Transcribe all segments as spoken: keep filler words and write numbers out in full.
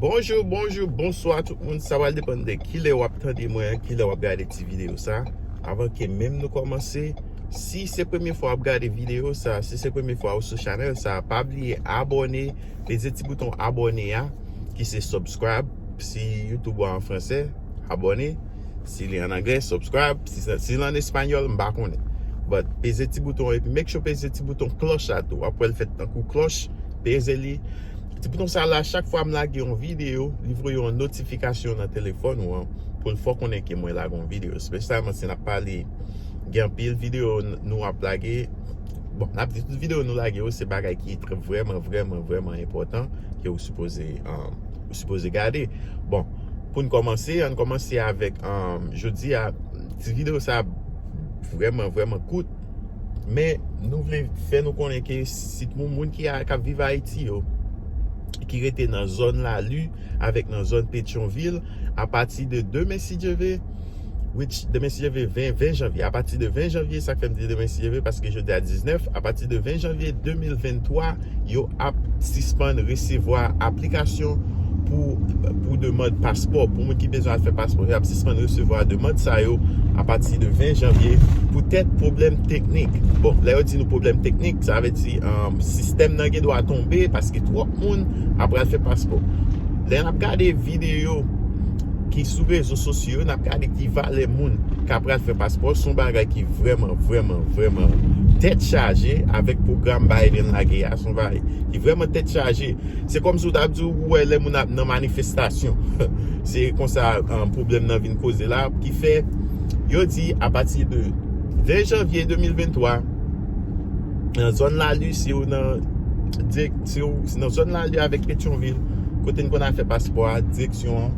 Bonjou, bonjou, bonswa tout moun. Sa pral depann de kilè w ap tande mwen, kilè w ap gade ti videyo sa. Avan ke menm nou kòmanse, si se premye fwa w ap gade videyo sa, si se premye fwa ou sou chanèl sa, pa bliye abòne, peze ti bouton abòne a, ki se subscribe, si YouTube ou an fransè, abòne, si li an anglè, subscribe, si, si li an espanyòl, m pa konnen. But peze ti bouton epi make sure peze ti bouton klòch la tou. W ap wè l fèt tankou klòch, peze li. Ti bouton sa la, chak fwa m lage yon videyo, li voye yon notifikasyon nan telefòn ou an pou l fè w konnen ke mwen lage yon videyo. Espesyalman si n ap pale, gen anpil videyo n- nou ap lage. Bon, n ap di tout videyo nou lage yo, se bagay ki trè, vrèman, vrèman, vrèman enpòtan ke ou sipoze, um, ou sipoze gade. Bon, pou n kòmanse, ann kòmanse avèk, um, jodi a, ti videyo sa vrèman, vrèman kout. Men nou vle fè nou konnen ke si moun, moun ki a, k ap viv Ayiti yo, ki rete nan zòn Lali avèk nan zòn Petyonvil, apati de demen si Dye ve, which demen si Dye ve ven, ven janvye, apati de ven janvye, sa k fè m di demen si Dye ve, paske jodi a diznèf, apati de ven janvye de mil venntwa, yo ap sispann resevwa aplikasyon pou, pou demann paspò. Pou moun ki bezwen al fè paspò, yo ap sispann resevwa demann sa yo apati de ven janvye poutèt pwoblèm teknik. Bon, lè yo di nou pwoblèm teknik, sa vle di, um, sistèm nan gen dwa tonbe paske twòp moun ap pral fè paspò. Lè n ap gade videyo ki sou rezo sosyo yo, n ap gade ki valè moun k ap pral fè paspò. Se yon bagay ki vrèman, vrèman, vrèman tèt chaje avèk pwogram Biden lage a. Se yon bagay ki vrèman tèt chaje. Se kòmsi w t ap di w wè lè moun ap nan manifestasyon. Se konsa, um, pwoblèm nan vin koze la, ki fè yo di apati de ven janvye de mil venntwa, nan zòn Lali, si w nan, dirèk- si w nan zòn Lali avèk Petyonvil, kote n konn al fè paspò a, direksyon an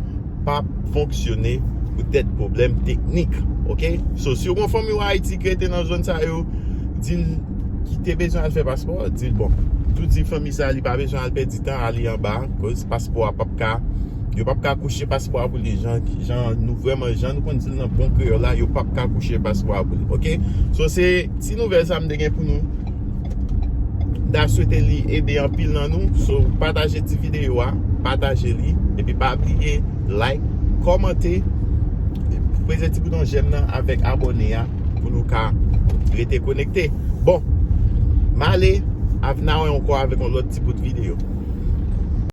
p ap fonksyone poutèt pwoblèm teknik. Oke? So, si w gen fanmi w Ayiti ki rete nan zòn sa yo, di l ki te bezwen al fè paspò, di l bon. Tou di fanmi sa li pa bezwen al pèdi tan, ale anba, koz paspò a p ap ka, yo p ap ka kouche paspò a pou li, jan, jan nou vrèman, jan nou konn di l nan bon kreyòl la, yo p ap ka kouche paspò a pou li. Oke? So, se ti nouvèl sa m te gen pou nou. M ta swete li ede anpil nan nou. So, pataje ti videyo a, pataje li, epi pa bliye like, kòmante, peze ti bouton jèm nan avèk abòne a pou nou ka rete konekte. Bon, m ale, avna wè ankò avèk yon lòt ti bout videyo.